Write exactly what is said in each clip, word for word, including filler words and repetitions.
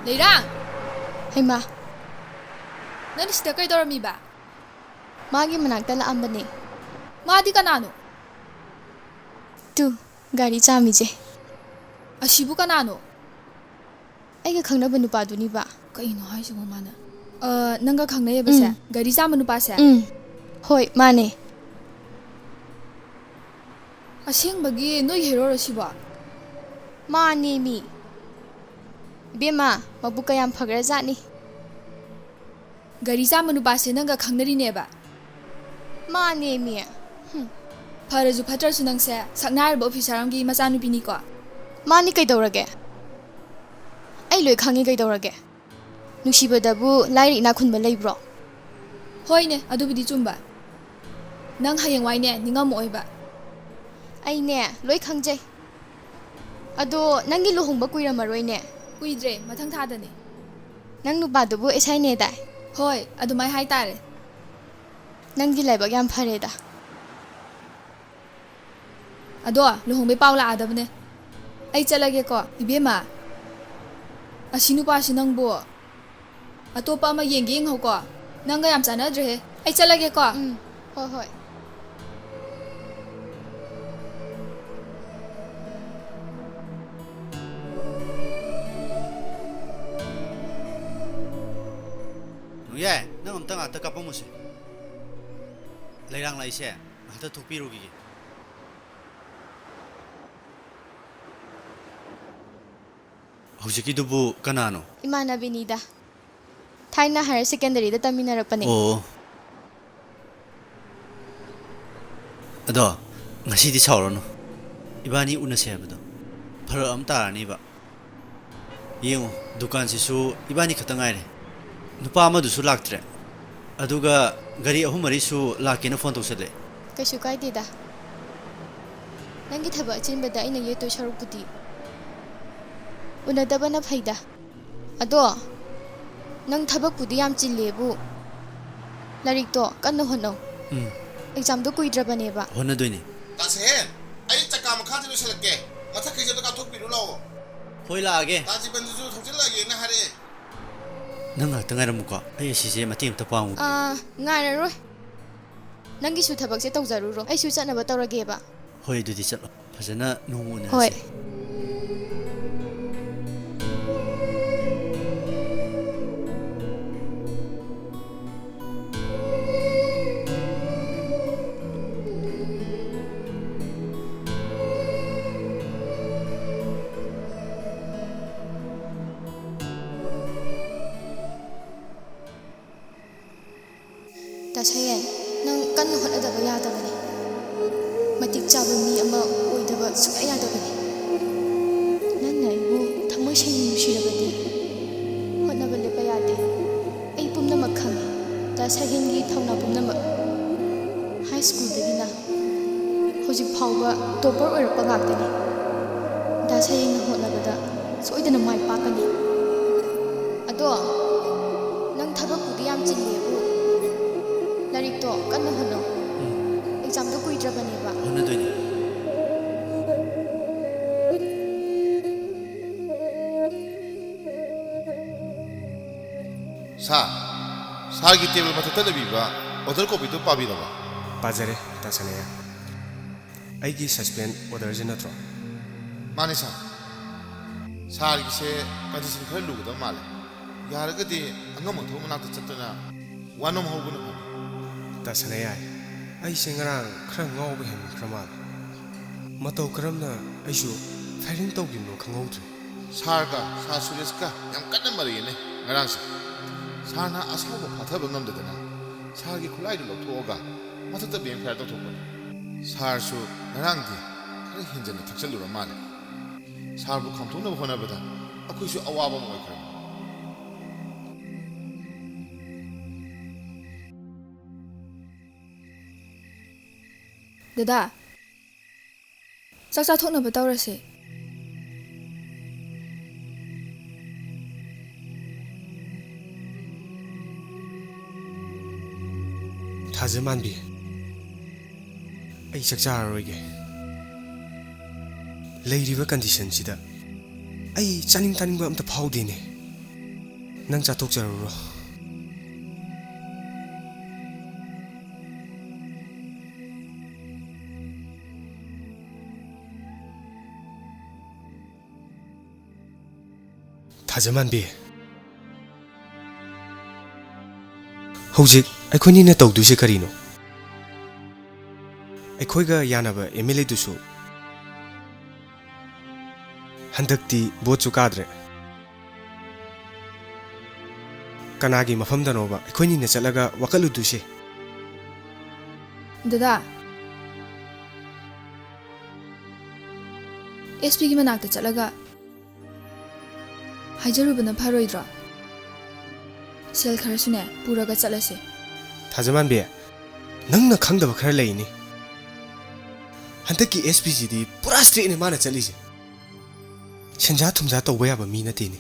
ꯂꯩꯔꯥꯡ! ꯍꯩꯃꯥ! ꯅꯪ ꯁꯤꯗ ꯀꯩꯗꯧꯔꯝꯃꯤꯕ? ꯃꯥꯒꯤ ꯃꯅꯥꯛꯇ ꯂꯥꯛꯑꯝꯕꯅꯦ꯫ ꯃꯥꯗꯤ ꯀꯅꯥꯅꯣ? ꯇꯨ, ꯒꯥꯔꯤ ꯆꯥꯝꯃꯤꯁꯦ꯫ ꯑꯁꯤꯕꯨ ꯀꯅꯥꯅꯣ? ꯑꯩꯒ ꯈꯪꯅꯕ ꯅꯨꯄꯥꯗꯨꯅꯤꯕ꯫ ꯀꯩꯅꯣ ꯍꯥꯏꯁꯤꯕꯣ ꯃꯥꯅ? ꯑ, ꯅꯪꯒ ꯈꯪꯅꯩꯌꯦꯕꯁꯦ? ꯎꯝ꯫ ꯒꯥꯔꯤ ꯆꯥꯝꯕ ꯅꯨꯄꯥꯁꯦ? ꯎꯝ꯫ ꯍꯣꯏ, ꯃꯥꯅꯦ꯫ ꯑꯁꯦꯡꯕꯒꯤ ꯅꯣꯏꯒꯤ ꯍꯦꯔꯣꯔꯣ ꯁꯤꯕꯣ? ꯃꯥꯅꯦ ꯃꯤ꯫ ꯏꯕꯦꯝꯃ, ꯃꯕꯨꯛꯀ ꯌꯥꯝ ꯐꯈ꯭ꯔꯖꯥꯠꯅꯤ꯫ ꯒꯥꯔꯤ ꯆꯥꯝꯕ ꯅꯨꯄꯥꯁꯦ ꯅꯪꯒ ꯈꯪꯅꯔꯤꯅꯦꯕ? ꯃꯥꯅꯦ ꯃꯤ꯫ ꯍꯨꯝ꯫ ꯐꯔꯁꯨ ꯐꯠꯇ꯭ꯔꯁꯨ ꯅꯪꯁꯦ ꯁꯛꯅꯥꯏꯔꯕ ꯑꯣꯐꯤꯁꯥꯔ ꯑꯃꯒꯤ ꯃꯆꯥꯅꯨꯄꯤꯅꯤꯀꯣ? ꯃꯥꯅꯤ ꯀꯩꯗꯧꯔꯒꯦ? ꯑꯩ ꯂꯣꯏ ꯈꯪꯉꯤ ꯀꯩꯗꯧꯔꯒꯦ? ꯅꯨꯡꯁꯤꯕꯗꯕꯨ ꯂꯥꯏꯔ ꯏꯅꯥꯛ ꯈꯨꯟꯕ ꯂꯩꯕ꯭ꯔꯣ? ꯍꯣꯏꯅꯦ, ꯑꯗꯨꯕꯨꯗꯤ ꯆꯨꯝꯕ꯫ ꯅꯪ ꯍꯌꯦꯡꯋꯥꯏꯅꯦ, ꯅꯤꯡꯉꯝꯃꯛꯑꯣꯏꯕ꯫ ꯑꯩꯅꯦ, ꯂꯣꯏ ꯈꯪꯖꯩ꯫ ꯑꯗꯣ ꯅꯪꯒꯤ ꯂꯨꯍꯣꯡꯕ ꯀꯨꯏꯔꯝꯃꯔꯣꯏꯅꯦ? ꯀꯨꯏꯗ꯭ꯔꯦ, ꯃꯊꯪ ꯊꯥꯗꯅꯦ꯫ ꯅꯪ ꯅꯨꯄꯥꯗꯨꯕꯨ ꯑꯦꯁ ꯑꯥꯏꯅꯦꯗꯥꯏ? ꯍꯣꯏ, ꯑꯗꯨꯃꯥꯏ ꯍꯥꯏꯇꯥꯔꯦ꯫ ꯅꯪꯗꯤ ꯂꯥꯏꯕꯛ ꯌꯥꯝ ꯐꯔꯦꯗ꯫ ꯑꯗꯣ ꯂꯨꯍꯣꯡꯕꯩ ꯄꯥꯎ ꯂꯥꯛꯑꯗꯕꯅꯦ꯫ ꯑꯩ ꯆꯠꯂꯒꯦꯀꯣ꯫ ꯏꯕꯦꯝꯃ, ꯑꯁꯤ ꯅꯨꯄꯥꯁꯤ ꯅꯪꯕꯨ ꯑꯇꯣꯞꯄ ꯑꯃ ꯌꯦꯡꯒꯦ ꯌꯦꯡꯍꯧꯀꯣ꯫ ꯅꯪꯒ ꯌꯥꯝ ꯆꯥꯟꯅꯗ꯭ꯔꯦꯍꯦ꯫ ꯑꯩ ꯆꯠꯂꯒꯦꯀꯣ꯫ ꯎꯝ, ꯍꯣꯏ, ꯍꯣꯏ꯫ ꯅꯣꯡꯌꯥꯏ, ꯅꯪ ꯑꯝꯇ ꯉꯥꯛꯇ ꯀꯥꯞꯄꯝꯃꯨꯁꯦ꯫ ꯂꯩꯔꯥꯡ ꯂꯥꯛꯏꯁꯦ ꯉꯥꯛꯇ ꯊꯣꯛꯄꯤꯔꯨꯈꯤꯒꯦ꯫ ꯍꯧꯖꯤꯛꯀꯤꯗꯨꯕꯨ ꯀꯅꯥꯅꯣ? ꯏꯃꯥꯟꯅꯕꯤꯅꯤꯗ꯫ ꯊꯥꯏꯅ ꯍꯥꯌꯔ ꯁꯦꯀꯦꯟꯗꯔꯤꯗ ꯇꯝꯃꯤꯟꯅꯔꯛꯄꯅꯦ꯫ ꯑꯣ꯫ ꯑꯗꯣ, ꯉꯁꯤꯗꯤ ꯁꯥꯎꯔꯅꯨ꯫ ꯏꯕꯥꯅꯤ ꯎꯅꯁꯦ ꯍꯥꯏꯕꯗꯣ ꯐꯔꯛ ꯑꯃ ꯇꯥꯔꯅꯤꯕ꯫ ꯌꯦꯡꯉꯣ, ꯗꯨꯀꯥꯟꯁꯤꯁꯨ ꯏꯕꯥꯅꯤ ꯈꯛꯇ ꯉꯥꯏꯔꯦ꯫ ꯅꯨꯄꯥ ꯑꯃꯗꯨꯁꯨ ꯂꯥꯛꯇ꯭ꯔꯦ꯫ ꯑꯗꯨꯒ ꯒꯥꯔꯤ ꯑꯍꯨꯝ ꯃꯔꯤꯁꯨ ꯂꯥꯛꯀꯦꯅ ꯐꯣꯟ ꯇꯧꯁꯜꯂꯛꯑꯦ꯫ ꯀꯩꯁꯨ ꯀꯥꯏꯗꯦꯗ꯫ ꯅꯪꯒꯤ ꯊꯕꯛ ꯑꯆꯤꯟꯕꯗ ꯑꯩꯅ ꯌꯦꯠꯇꯣꯏ ꯁꯔꯨꯛꯄꯨꯗꯤ ꯎꯅꯗꯕꯅ ꯐꯩꯗ꯫ ꯑꯗꯣ, ꯅꯪ ꯊꯕꯛꯄꯨꯗꯤ ꯌꯥꯝ ꯆꯤꯜꯂꯦꯕꯨ, ꯂꯥꯏꯔꯤꯛꯇꯣ ꯀꯟꯅ ꯍꯣꯠꯅꯧ꯫ ꯎꯝ꯫ ꯑꯦꯛꯖꯥꯝꯗꯣ ꯀꯨꯏꯗ꯭ꯔꯕꯅꯦꯕ꯫ ꯍꯣꯠꯅꯗꯣꯏꯅꯦ꯫ ꯇꯥꯁꯦꯍꯦꯟ, ꯑꯩ ꯆꯀꯥ ꯃꯈꯥꯁꯦ ꯂꯣꯏꯁꯤꯜꯂꯛꯀꯦ꯫ ꯃꯊꯛꯈꯩꯁꯦ ꯑꯝꯇ ꯀꯥꯞꯊꯣꯛꯄꯤꯔꯨ ꯂꯥꯛꯑꯣ꯫ ꯍꯣꯏ, ꯂꯥꯛꯑꯒꯦ꯫ ꯇꯥ ꯖꯤꯕꯟꯗꯨꯁꯨ ꯊꯧꯖꯤꯜꯂꯛꯑꯒꯦꯅ ꯍꯥꯏꯔꯛꯑꯦ꯫ ꯅꯪ ꯉꯥꯛꯇ ꯉꯥꯏꯔꯝꯃꯨꯀꯣ, ꯑꯩ ꯑꯁꯤꯁꯦ ꯃꯇꯦꯡ ꯑꯝꯇ ꯄꯥꯡꯉꯨꯒꯦ꯫ ꯑꯥ, ꯉꯥꯏꯔꯔꯣꯏ꯫ ꯅꯪꯒꯤꯁꯨ ꯊꯕꯛꯁꯦ ꯇꯧꯖꯔꯨꯔꯣ, ꯑꯩꯁꯨ ꯆꯠꯅꯕ ꯇꯧꯔꯒꯦꯕ꯫ ꯍꯣꯏ, ꯑꯗꯨꯗꯤ ꯆꯠꯂꯣ꯫ ꯐꯖꯅ ꯅꯣꯡꯃ ꯎꯅꯔꯁꯦ꯫ ꯍꯣꯏ꯫ ꯇꯥ ꯁꯌꯦꯟ, ꯅꯪ ꯀꯟꯅ ꯍꯣꯠꯅꯗꯕ ꯌꯥꯗꯕꯅꯤ꯫ ꯃꯇꯤꯛ ꯆꯥꯕ ꯃꯤ ꯑꯃ ꯑꯣꯏꯗꯕ ꯁꯨꯡꯌꯥ ꯌꯥꯗꯕꯅꯤ꯫ ꯅꯪꯅ ꯑꯩꯕꯨ ꯊꯃꯣꯏ ꯁꯦꯡꯅ ꯅꯨꯡꯁꯤꯔꯕꯗꯤ ꯍꯣꯠꯅꯕ ꯂꯦꯞꯄ ꯌꯥꯗꯦ꯫ ꯑꯩ ꯄꯨꯝꯅꯃꯛ ꯈꯪꯏ, ꯗꯥ ꯁꯍꯤꯟꯒꯤ ꯊꯧꯅꯥ ꯄꯨꯝꯅꯃꯛ꯫ ꯍꯥꯏ ꯁ꯭ꯀꯨꯜꯗꯒꯤꯅ ꯍꯧꯖꯤꯛ ꯐꯥꯎꯕ ꯇꯣꯞꯄꯔ ꯑꯣꯏꯔꯛꯄ ꯉꯥꯛꯇꯅꯤ꯫ ꯗꯥ ꯁꯍꯤꯟꯅ ꯍꯣꯠꯅꯕꯗ ꯁꯣꯏꯗꯅ ꯃꯥꯏ ꯄꯥꯛꯀꯅꯤ꯫ ꯑꯗꯣ ꯅꯪ ꯊꯕꯛꯄꯨꯗꯤ ꯌꯥꯝ ꯆꯤꯜꯂꯦꯕꯨ, ꯂꯥꯏꯔꯤꯛꯇꯣ ꯀꯟꯅ ꯍꯣꯠꯅꯧ꯫ ꯎꯝ꯫ ꯑꯦꯛꯖꯥꯝꯗꯣ ꯀꯨꯏꯗ꯭ꯔꯕꯅꯦꯕ꯫ ꯍꯣꯠꯅꯗꯣꯏꯅꯤ꯫ ꯁꯥꯔ, ꯁꯥꯔꯒꯤ ꯇꯦꯕꯜ ꯃꯊꯛꯇ ꯂꯩꯕꯤꯕ ꯑꯣꯔꯗꯔ ꯀꯣꯄꯤꯗꯨ ꯄꯥꯕꯤꯔꯕ? ꯄꯥꯖꯔꯦ, ꯇꯥ ꯁꯅꯥꯌꯥ꯫ ꯑꯩꯒꯤ ꯁꯁꯄꯦꯟ ꯑꯣꯔꯗꯔꯁꯦ ꯅꯠꯇ꯭ꯔꯣ? ꯃꯥꯅꯦ ꯁꯥꯔ꯫ ꯁꯥꯔꯒꯤꯁꯦ ꯀꯟꯗꯤꯁꯟ ꯈꯔ ꯂꯨꯒꯗꯕ ꯃꯥꯜꯂꯦ꯫ ꯌꯥꯔꯒꯗꯤ ꯑꯉꯝ ꯑꯊꯧ ꯃꯅꯥꯛꯇ ꯆꯠꯇꯨꯅ ꯋꯥꯅꯣꯝ ꯍꯧꯕꯅ ꯐꯅꯤ꯫ ꯇꯥ ꯁꯅꯥꯌꯥꯏ, ꯑꯩꯁꯦ ꯉꯔꯥꯡ ꯈꯔ ꯉꯥꯎꯕ ꯍꯦꯟꯈ꯭ꯔ ꯃꯥꯜꯂꯦ꯫ ꯃꯇꯧ ꯀꯔꯝꯅ ꯑꯩꯁꯨ ꯐꯥꯏꯔꯤꯡ ꯇꯧꯈꯤꯕꯅꯣ ꯈꯪꯍꯧꯗ꯭ꯔꯦ꯫ ꯁꯥꯔꯒ ꯁꯥꯔ ꯁꯨꯔꯦꯁꯀ ꯌꯥꯝ ꯀꯟꯅ ꯃꯔꯩꯅꯦ ꯉꯔꯥꯡꯁꯦ꯫ ꯁꯥꯔꯅ ꯑꯁꯥꯎꯕ ꯐꯥꯊꯕ ꯉꯝꯗꯗꯅ ꯁꯥꯔꯒꯤ ꯈꯨꯠꯂꯥꯏꯗꯨ ꯂꯧꯊꯣꯛꯑꯒ ꯃꯊꯛꯇ ꯕꯦꯡ ꯐꯥꯏꯌꯔ ꯇꯧꯊꯣꯛꯄꯅꯤ꯫ ꯁꯥꯔꯁꯨ ꯉꯔꯥꯡꯗꯤ ꯈꯔ ꯍꯦꯟꯖꯟꯅ ꯊꯛꯆꯜꯂꯨꯔ ꯃꯥꯜꯂꯦ꯫ ꯁꯥꯔꯕꯨ ꯈꯥꯝꯊꯣꯛꯅꯕ ꯍꯣꯠꯅꯕꯗ ꯑꯩꯈꯣꯏꯁꯨ ꯑꯋꯥꯕ ꯑꯃ ꯑꯣꯏꯈ꯭ꯔꯕꯅꯤ꯫ ꯗꯗꯥ, ꯆꯥꯛ ꯆꯥꯊꯣꯛꯅꯕ ꯇꯧꯔꯁꯦ꯫ ꯊꯥꯖꯃꯥꯟꯕꯤ, ꯑꯩ ꯆꯥꯛ ꯆꯥꯔꯔꯣꯏꯒꯦ꯫ ꯂꯩꯔꯤꯕ ꯀꯟꯗꯤꯁꯟꯁꯤꯗ ꯑꯩ ꯆꯥꯅꯤꯡ ꯊꯛꯅꯤꯡꯕ ꯑꯝꯇ ꯐꯥꯎꯗꯦꯅꯦ꯫ ꯅꯪ ꯆꯥꯊꯣꯛꯆꯔꯨꯔꯣ꯫ ꯊꯥꯖꯃꯥꯟꯕꯤ, ꯍꯧꯖꯤꯛ ꯑꯩꯈꯣꯏꯅꯤꯅ ꯇꯧꯗꯣꯏꯁꯦ ꯀꯔꯤꯅꯣ? ꯑꯩꯈꯣꯏꯒ ꯌꯥꯅꯕ ꯑꯦꯝ ꯑꯦꯜ ꯑꯦꯗꯨꯁꯨ ꯍꯟꯗꯛꯇꯤ ꯚꯣꯠꯁꯨ ꯀꯥꯗ꯭ꯔꯦ꯫ ꯀꯅꯥꯒꯤ ꯃꯐꯝꯗꯅꯣꯕ ꯑꯩꯈꯣꯏꯅꯤꯅ ꯆꯠꯂꯒ ꯋꯥꯀꯠꯂꯨꯗꯣꯏꯁꯦ? ꯗꯗꯥ, ꯑꯦꯁ ꯄꯤꯒꯤ ꯃꯅꯥꯛꯇ ꯆꯠꯂꯒ ꯍꯥꯏꯖꯔꯨꯕꯅ ꯐꯔꯣꯏꯗ꯭ꯔꯣ? ꯁꯦꯜ ꯈꯔꯁꯨꯅꯦ, ꯄꯨꯔꯒ ꯆꯠꯂꯁꯦ꯫ ꯊꯥꯖꯃꯥꯟꯕꯤ, ꯅꯪꯅ ꯈꯪꯗꯕ ꯈꯔ ꯂꯩꯅꯤ꯫ ꯍꯟꯗꯛꯀꯤ ꯑꯦꯁ ꯄꯤꯁꯤꯗꯤ ꯄꯨꯔꯥ ꯏꯁꯇ꯭ꯔꯤꯛꯅꯦ ꯃꯥꯅ ꯆꯠꯂꯤꯁꯦ꯫ ꯁꯦꯟꯖꯥ ꯊꯨꯝꯖꯥ ꯇꯧꯕ ꯌꯥꯕ ꯃꯤ ꯅꯠꯇꯦꯅꯦ꯫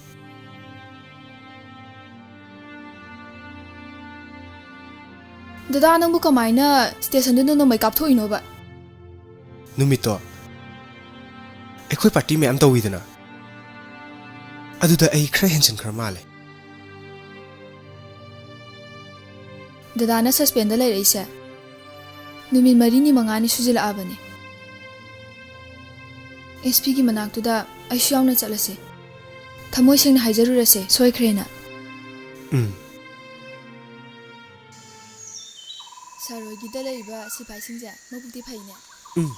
ꯗꯗꯥ, ꯅꯪꯕꯨ ꯀꯃꯥꯏꯅ ꯁ꯭ꯇꯦꯁꯟꯗꯨꯗ ꯅꯣꯡꯃꯩ ꯀꯥꯞꯊꯣꯛꯏꯅꯣꯕ? ꯅꯨꯃꯤꯠꯇꯣ ꯑꯩꯈꯣꯏ ꯄꯥꯔꯇꯤ ꯃꯌꯥꯝ ꯇꯧꯋꯤꯗꯅ, ꯑꯗꯨꯗ ꯑꯩ ꯈꯔ ꯍꯦꯟꯖꯟꯈ꯭ꯔ ꯃꯥꯜꯂꯦ꯫ ꯗꯗꯥꯅ ꯁꯁꯄꯦꯟꯗ ꯂꯩꯔꯛꯏꯁꯦ ꯅꯨꯃꯤꯠ ꯃꯔꯤꯅꯤ ꯃꯉꯥꯅꯤ ꯁꯨꯖꯤꯜꯂꯛꯑꯕꯅꯤ꯫ ꯑꯦꯁ ꯄꯤꯒꯤ ꯃꯅꯥꯛꯇꯨꯗ ꯑꯩꯁꯨ ꯌꯥꯎꯅ ꯆꯠꯂꯁꯦ꯫ ꯊꯃꯣꯏ ꯁꯦꯡꯅ ꯍꯥꯏꯖꯔꯨꯔꯁꯦ, ꯁꯣꯏꯈ꯭ꯔꯦꯅ꯫ ꯎꯝ꯫ ꯁꯥꯔ ꯍꯣꯏꯒꯤꯗ ꯂꯩꯔꯤꯕ ꯁꯤꯐꯥꯏꯁꯤꯡꯁꯦ ꯃꯕꯨꯛꯇꯤ ꯐꯩꯅꯦ꯫ ꯎꯝ꯫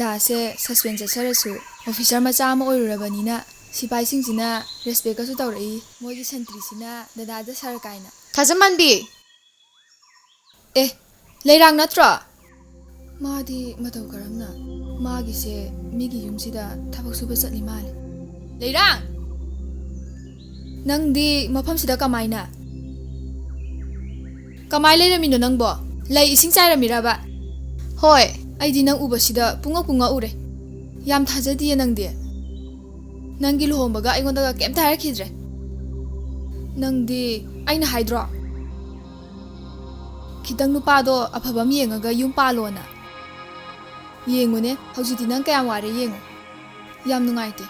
ꯗꯥꯁꯦ ꯁꯁꯄꯦꯟ ꯆꯠꯆꯔꯁꯨ ꯑꯣꯐꯤꯁꯥꯔ ꯃꯆꯥ ꯑꯃ ꯑꯣꯏꯔꯨꯔꯕꯅꯤꯅ ꯁꯤꯐꯥꯏꯁꯤꯡꯁꯤꯅ ꯔꯦꯁꯄꯦꯛꯀꯁꯨ ꯇꯧꯔꯛꯏ꯫ ꯃꯣꯏꯒꯤ ꯁꯟꯇ꯭ꯔꯤꯁꯤꯅ ꯗꯗꯥꯗ ꯁꯥꯔ ꯀꯥꯏꯅ꯫ ꯊꯥꯖꯃꯥꯟꯕꯤ! ꯑꯦ, ꯂꯩꯔꯥꯡ ꯅꯠꯇ꯭ꯔꯣ? ꯃꯥꯗꯤ ꯃꯇꯧ ꯀꯔꯝꯅ? ꯃꯥꯒꯤꯁꯦ ꯃꯤꯒꯤ ꯌꯨꯝꯁꯤꯗ ꯊꯕꯛ ꯁꯨꯕ ꯆꯠꯂꯤ ꯃꯥꯜꯂꯦ꯫ ꯂꯩꯔꯥꯡ! ꯅꯪꯗꯤ ꯃꯐꯝꯁꯤꯗ ꯀꯃꯥꯏꯅ? ꯀꯃꯥꯏ ꯂꯩꯔꯝꯃꯤꯅꯣ ꯅꯪꯕꯣ? ꯂꯩ ꯏꯁꯤꯡ ꯆꯥꯏꯔꯝꯃꯤꯔꯕ? ꯍꯣꯏ꯫ ꯑꯩꯗꯤ ꯅꯪ ꯎꯕꯁꯤꯗ ꯄꯨꯡꯉꯛ ꯄꯨꯡꯉꯛ ꯎꯔꯦ꯫ ꯌꯥꯝ ꯊꯥꯖꯗꯤꯌꯦ ꯅꯪꯗꯤ꯫ ꯅꯪꯒꯤ ꯂꯨꯍꯣꯡꯕꯒ ꯑꯩꯉꯣꯟꯗꯒ ꯀꯩꯝꯇ ꯍꯥꯏꯔꯛꯈꯤꯗ꯭ꯔꯦ꯫ ꯅꯪꯗꯤ ꯑꯩꯅ ꯍꯥꯏꯗ꯭ꯔꯣ? ꯈꯤꯇꯪ ꯅꯨꯄꯥꯗꯣ ꯑꯐꯕ ꯑꯃ ꯌꯦꯡꯉꯒ ꯌꯨꯝ ꯄꯥꯜꯂꯣꯅ꯫ ꯌꯦꯡꯉꯨꯅꯦ, ꯍꯧꯖꯤꯛꯇꯤ ꯅꯪ ꯀꯌꯥꯝ ꯋꯥꯔꯦ ꯌꯦꯡꯉꯨ꯫ ꯌꯥꯝ ꯅꯨꯡꯉꯥꯏꯇꯦ꯫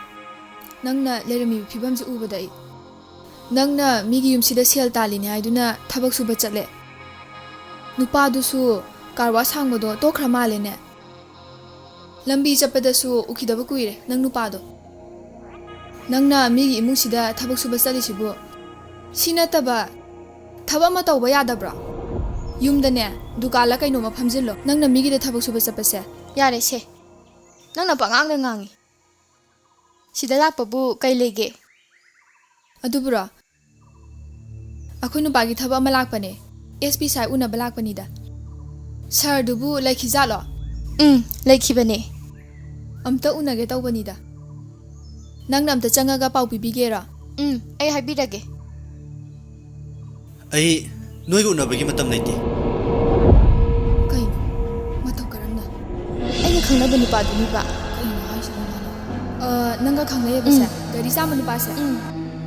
ꯅꯪꯅ ꯂꯩꯔꯝꯃꯤꯕ ꯐꯤꯕꯝꯁꯦ ꯎꯕꯗ ꯑꯩ, ꯅꯪꯅ ꯃꯤꯒꯤ ꯌꯨꯝꯁꯤꯗ ꯁꯦꯜ ꯇꯥꯜꯂꯤꯅꯦ ꯍꯥꯏꯗꯨꯅ ꯊꯕꯛ ꯁꯨꯕ ꯆꯠꯂꯦ꯫ ꯅꯨꯄꯥꯗꯨꯁꯨ ꯀꯥꯔ ꯋꯥꯁ ꯍꯥꯡꯕꯗꯣ ꯇꯣꯛꯈ꯭ꯔ ꯃꯥꯜꯂꯦꯅꯦ꯫ ꯂꯝꯕꯤ ꯆꯠꯄꯗꯁꯨ ꯎꯈꯤꯗꯕ ꯀꯨꯏꯔꯦ ꯅꯪ ꯅꯨꯄꯥꯗꯣ꯫ ꯅꯪꯅ ꯃꯤꯒꯤ ꯏꯃꯨꯡꯁꯤꯗ ꯊꯕꯛ ꯁꯨꯕ ꯆꯠꯂꯤꯁꯤꯕꯨ ꯁꯤ ꯅꯠꯇꯕ ꯊꯕꯛ ꯑꯃ ꯇꯧꯕ ꯌꯥꯗꯕ꯭ꯔꯣ? ꯌꯨꯝꯗꯅꯦ, ꯗꯨꯀꯥꯟꯂ ꯀꯩꯅꯣꯝꯃ ꯐꯝꯖꯤꯜꯂꯣ꯫ ꯅꯪꯅ ꯃꯤꯒꯤꯗ ꯊꯕꯛ ꯁꯨꯕ ꯆꯠꯄꯁꯦ꯫ ꯌꯥꯔꯦ ꯁꯦ, ꯅꯪꯅ ꯄꯉꯥꯡꯗ ꯉꯥꯡꯉꯤ꯫ ꯁꯤꯗ ꯂꯥꯛꯄꯕꯨ ꯀꯩ ꯂꯩꯒꯦ? ꯑꯗꯨꯕꯨꯔꯣ, ꯑꯩꯈꯣꯏ ꯅꯨꯄꯥꯒꯤ ꯊꯕꯛ ꯑꯃ ꯂꯥꯛꯄꯅꯦ꯫ ꯑꯦꯁ ꯄꯤ ꯁꯥꯏ ꯎꯅꯕ ꯂꯥꯛꯄꯅꯤꯗ꯫ ꯁꯥꯔꯗꯨꯕꯨ ꯂꯩꯈꯤꯖꯥꯠꯂꯣ? ꯎꯝ, ꯂꯩꯈꯤꯕꯅꯦ꯫ ꯑꯝꯇ ꯎꯅꯒꯦ ꯇꯧꯕꯅꯤꯗ꯫ ꯅꯪꯅ ꯑꯝꯇ ꯆꯪꯉꯒ ꯄꯥꯎ ꯄꯤꯕꯤꯒꯦꯔꯣ? ꯎꯝ, ꯑꯩ ꯍꯥꯏꯕꯤꯔꯒꯦ꯫ ꯑꯩ ꯅꯣꯏꯒ ꯎꯅꯕꯒꯤ ꯃꯇꯝ ꯂꯩꯇꯦ꯫ ꯀꯩꯅꯣ? ꯃꯇꯧ ꯀꯔꯝꯅ? ꯑꯩꯒ ꯈꯪꯅꯕ ꯅꯨꯄꯥꯗꯨꯅꯤꯕ꯫ ꯀꯩꯅꯣ ꯍꯥꯏꯁꯤꯕꯣ ꯃꯥꯅ? ꯑ, ꯅꯪꯒ ꯈꯪꯅꯩꯌꯦꯕꯁꯦ? ꯎꯝ꯫ ꯒꯥꯔꯤ ꯆꯥꯝꯕ ꯅꯨꯄꯥꯁꯦ? ꯎꯝ꯫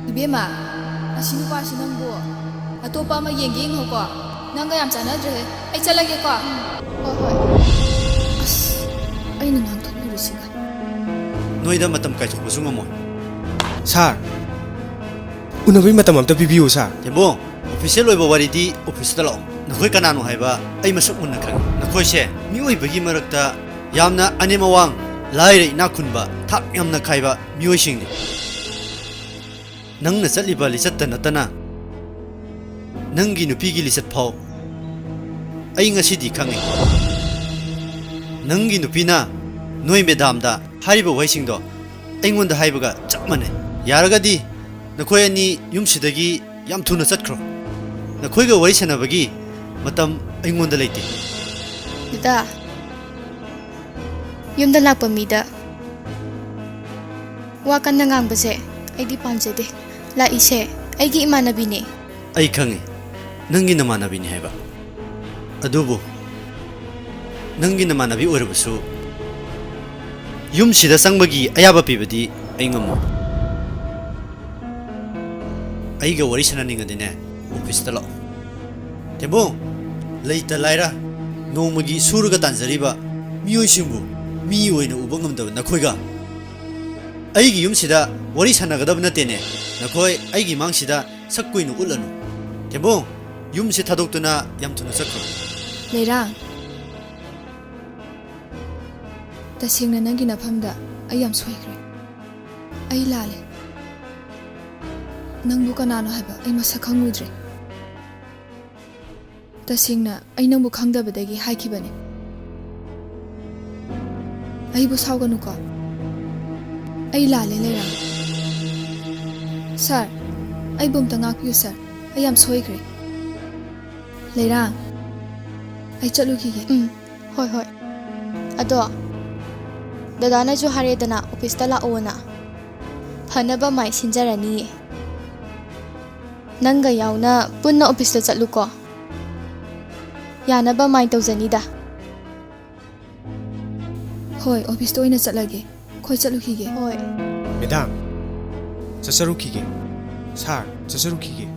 ꯏꯕꯦꯝꯃ, ꯑꯁꯤ ꯅꯨꯄꯥꯁꯤ ꯅꯪꯕꯨ ꯑꯇꯣꯞꯄ ꯑꯃ ꯌꯦꯡꯒꯦ ꯌꯦꯡꯉꯣꯀꯣ꯫ ꯅꯪꯒ ꯌꯥꯝ ꯆꯥꯟꯅꯗ꯭ꯔꯦꯍꯦ꯫ ꯑꯩ ꯆꯠꯂꯒꯦꯀꯣ꯫ ꯍꯣꯏ, ꯍꯣꯏ꯫ ꯑꯁ, ꯑꯩꯅ ꯉꯥꯡꯊꯣꯛꯂꯨꯔꯤꯁꯤꯒ꯫ ꯅꯣꯏꯗ ꯃꯇꯝ ꯀꯥꯏꯊꯣꯛꯄꯁꯨ ꯉꯝꯃꯣꯏ꯫ ꯁꯥꯔ, ꯎꯅꯕꯒꯤ ꯃꯇꯝ ꯑꯝꯇ ꯄꯤꯕꯤꯌꯨ, ꯁꯥꯔ꯫ ꯊꯦꯝꯕꯨꯡ, ꯑꯣꯐꯤꯁꯤꯌꯦꯜ ꯑꯣꯏꯕ ꯋꯥꯔꯤꯗꯤ ꯑꯣꯐꯤꯁꯇ ꯂꯥꯛꯑꯣ꯫ ꯅꯈꯣꯏ ꯀꯅꯥꯅꯣ ꯍꯥꯏꯕ ꯑꯩ ꯃꯁꯛ ꯃꯨꯟꯅ ꯈꯪꯉꯤ꯫ ꯅꯈꯣꯏꯁꯦ ꯃꯤꯑꯣꯏꯕꯒꯤ ꯃꯔꯛꯇ ꯌꯥꯝꯅ ꯑꯅꯦꯝ ꯑꯋꯥꯡ, ꯂꯥꯏꯔ ꯏꯅꯥꯛ ꯈꯨꯟꯕ, ꯊꯥꯛ ꯌꯥꯝꯅ ꯈꯥꯏꯕ ꯃꯤꯑꯣꯏꯁꯤꯡꯅꯤ꯫ ꯅꯪꯅ ꯆꯠꯂꯤꯕ ꯂꯤꯆꯠꯇ ꯅꯠꯇꯅ ꯅꯪꯒꯤ ꯅꯨꯄꯤꯒꯤ ꯂꯤꯆꯠ ꯐꯥꯎ ꯑꯩ ꯉꯁꯤꯗꯤ ꯈꯪꯉꯤ꯫ ꯅꯪꯒꯤ ꯅꯨꯄꯤꯅ ꯅꯣꯏ ꯃꯦꯗꯥꯝꯗ ꯍꯥꯏꯔꯤꯕ ꯋꯥꯍꯩꯁꯤꯡꯗꯣ ꯑꯩꯉꯣꯟꯗ ꯍꯥꯏꯕꯒ ꯆꯞ ꯃꯥꯟꯅꯩ꯫ ꯌꯥꯔꯒꯗꯤ ꯅꯈꯣꯏ ꯑꯅꯤ ꯌꯨꯝꯁꯤꯗꯒꯤ ꯌꯥꯝ ꯊꯨꯅ ꯆꯠꯈ꯭ꯔꯣ꯫ ꯅꯈꯣꯏꯒ ꯋꯥꯔꯤ ꯁꯥꯟꯅꯕꯒꯤ ꯃꯇꯝ ꯑꯩꯉꯣꯟꯗ ꯂꯩꯇꯦ꯫ ꯗꯗꯥ, ꯌꯨꯝꯗ ꯂꯥꯛꯄ ꯃꯤꯗ ꯋꯥ ꯀꯟꯅ ꯉꯥꯡꯕꯁꯦ ꯑꯩꯗꯤ ꯄꯥꯝꯖꯗꯦ꯫ ꯂꯥꯛꯏꯁꯦ ꯑꯩꯒꯤ ꯏꯃꯥꯟꯅꯕꯤꯅꯦ꯫ ꯑꯩ ꯈꯪꯉꯤ, ꯅꯪꯒꯤ ꯅꯃꯥꯟꯅꯕꯤꯅꯤ ꯍꯥꯏꯕ꯫ ꯑꯗꯨꯕꯨ ꯅꯪꯒꯤ ꯅꯃꯥꯟꯅꯕꯤ ꯑꯣꯏꯔꯕꯁꯨ, ꯌꯨꯝꯁꯤꯗ ꯆꯪꯕꯒꯤ ꯑꯌꯥꯕ ꯄꯤꯕꯗꯤ ꯑꯩ ꯉꯝꯃꯣꯏ꯫ ꯑꯩꯒ ꯋꯥꯔꯤ ꯁꯥꯟꯅꯅꯤꯡꯉꯗꯤꯅꯦ, ꯑꯣꯐꯤꯁꯇ ꯂꯥꯛꯑꯣ꯫ ꯊꯦꯝꯕꯨꯡ, ꯂꯩꯇ ꯂꯥꯏꯔ ꯅꯣꯡꯃꯒꯤ ꯁꯨꯔꯒ ꯇꯥꯟꯖꯔꯤꯕ ꯃꯤꯑꯣꯏꯁꯤꯡꯕꯨ ꯃꯤ ꯑꯣꯏꯅ ꯎꯕ ꯉꯝꯗꯕ ꯅꯈꯣꯏꯒ ꯑꯩꯒꯤ ꯌꯨꯝꯁꯤꯗ ꯋꯥꯔꯤ ꯁꯥꯟꯅꯒꯗꯕ ꯅꯠꯇꯦꯅꯦ꯫ ꯅꯈꯣꯏ ꯑꯩꯒꯤ ꯃꯥꯡꯁꯤꯗ ꯁꯛ ꯀꯨꯏꯅ ꯎꯠꯂꯅꯨ꯫ ꯊꯦꯝꯕꯣꯡ, ꯌꯨꯝꯁꯤ ꯊꯥꯗꯣꯛꯇꯨꯅ ꯌꯥꯝ ꯊꯨꯅ ꯆꯠꯈ꯭ꯔꯣ꯫ ꯂꯩꯔꯥꯡ, ꯇꯁꯦꯡꯅ ꯅꯪꯒꯤ ꯅꯐꯝꯗ ꯑꯩ ꯌꯥꯝ ꯁꯣꯏꯈ꯭ꯔꯦ꯫ ꯑꯩ ꯂꯥꯜꯂꯦ꯫ ꯅꯪꯕꯨ ꯀꯅꯥꯅꯣ ꯍꯥꯏꯕ ꯑꯩ ꯃꯁꯛ ꯈꯪꯉꯨꯗ꯭ꯔꯦ꯫ ꯇꯁꯦꯡꯅ ꯑꯩ ꯅꯪꯕꯨ ꯈꯪꯗꯕꯗꯒꯤ ꯍꯥꯏꯈꯤꯕꯅꯦ꯫ ꯑꯩꯕꯨ ꯁꯥꯎꯒꯅꯨꯀꯣ꯫ ꯑꯩ ꯂꯥꯜꯂꯦ, ꯂꯩꯔꯥꯡ꯫ ꯁꯥꯔ, ꯑꯩꯕꯨ ꯑꯝꯇ ꯉꯥꯛꯄꯤꯌꯨ, ꯁꯥꯔ꯫ ꯑꯩ ꯌꯥꯝ ꯁꯣꯏꯈ꯭ꯔꯦ꯫ ꯂꯩꯔꯥꯡ, ꯑꯩ ꯆꯠꯂꯨꯈꯤꯒꯦ꯫ ꯎꯝ, ꯍꯣꯏ, ꯍꯣꯏ꯫ ꯑꯗꯣ, ꯗꯗꯥꯅꯁꯨ ꯍꯥꯏꯔꯦꯗꯅ, ꯑꯣꯐꯤꯁꯇ ꯂꯥꯛꯑꯣꯅ꯫ ꯐꯅꯕ ꯃꯥꯏ ꯁꯤꯟꯖꯔꯅꯤꯌꯦ꯫ ꯅꯪꯒ ꯌꯥꯎꯅ ꯄꯨꯟꯅ ꯑꯣꯐꯤꯁꯇ ꯆꯠꯂꯨꯀꯣ꯫ ꯌꯥꯅꯕ ꯃꯥꯏ ꯇꯧꯖꯅꯤꯗ꯫ ꯍꯣꯏ, ꯑꯣꯐꯤꯁꯇ ꯑꯣꯏꯅ ꯆꯠꯂꯒꯦ꯫ ꯑꯩꯈꯣꯏ ꯆꯠꯂꯨꯈꯤꯒꯦ꯫ ꯍꯣꯏ꯫ ꯃꯦꯗꯥꯝ, ꯆꯠꯆꯔꯨꯈꯤꯒꯦ꯫ ꯁꯥꯔ, ꯆꯠꯆꯔꯨꯈꯤꯒꯦ꯫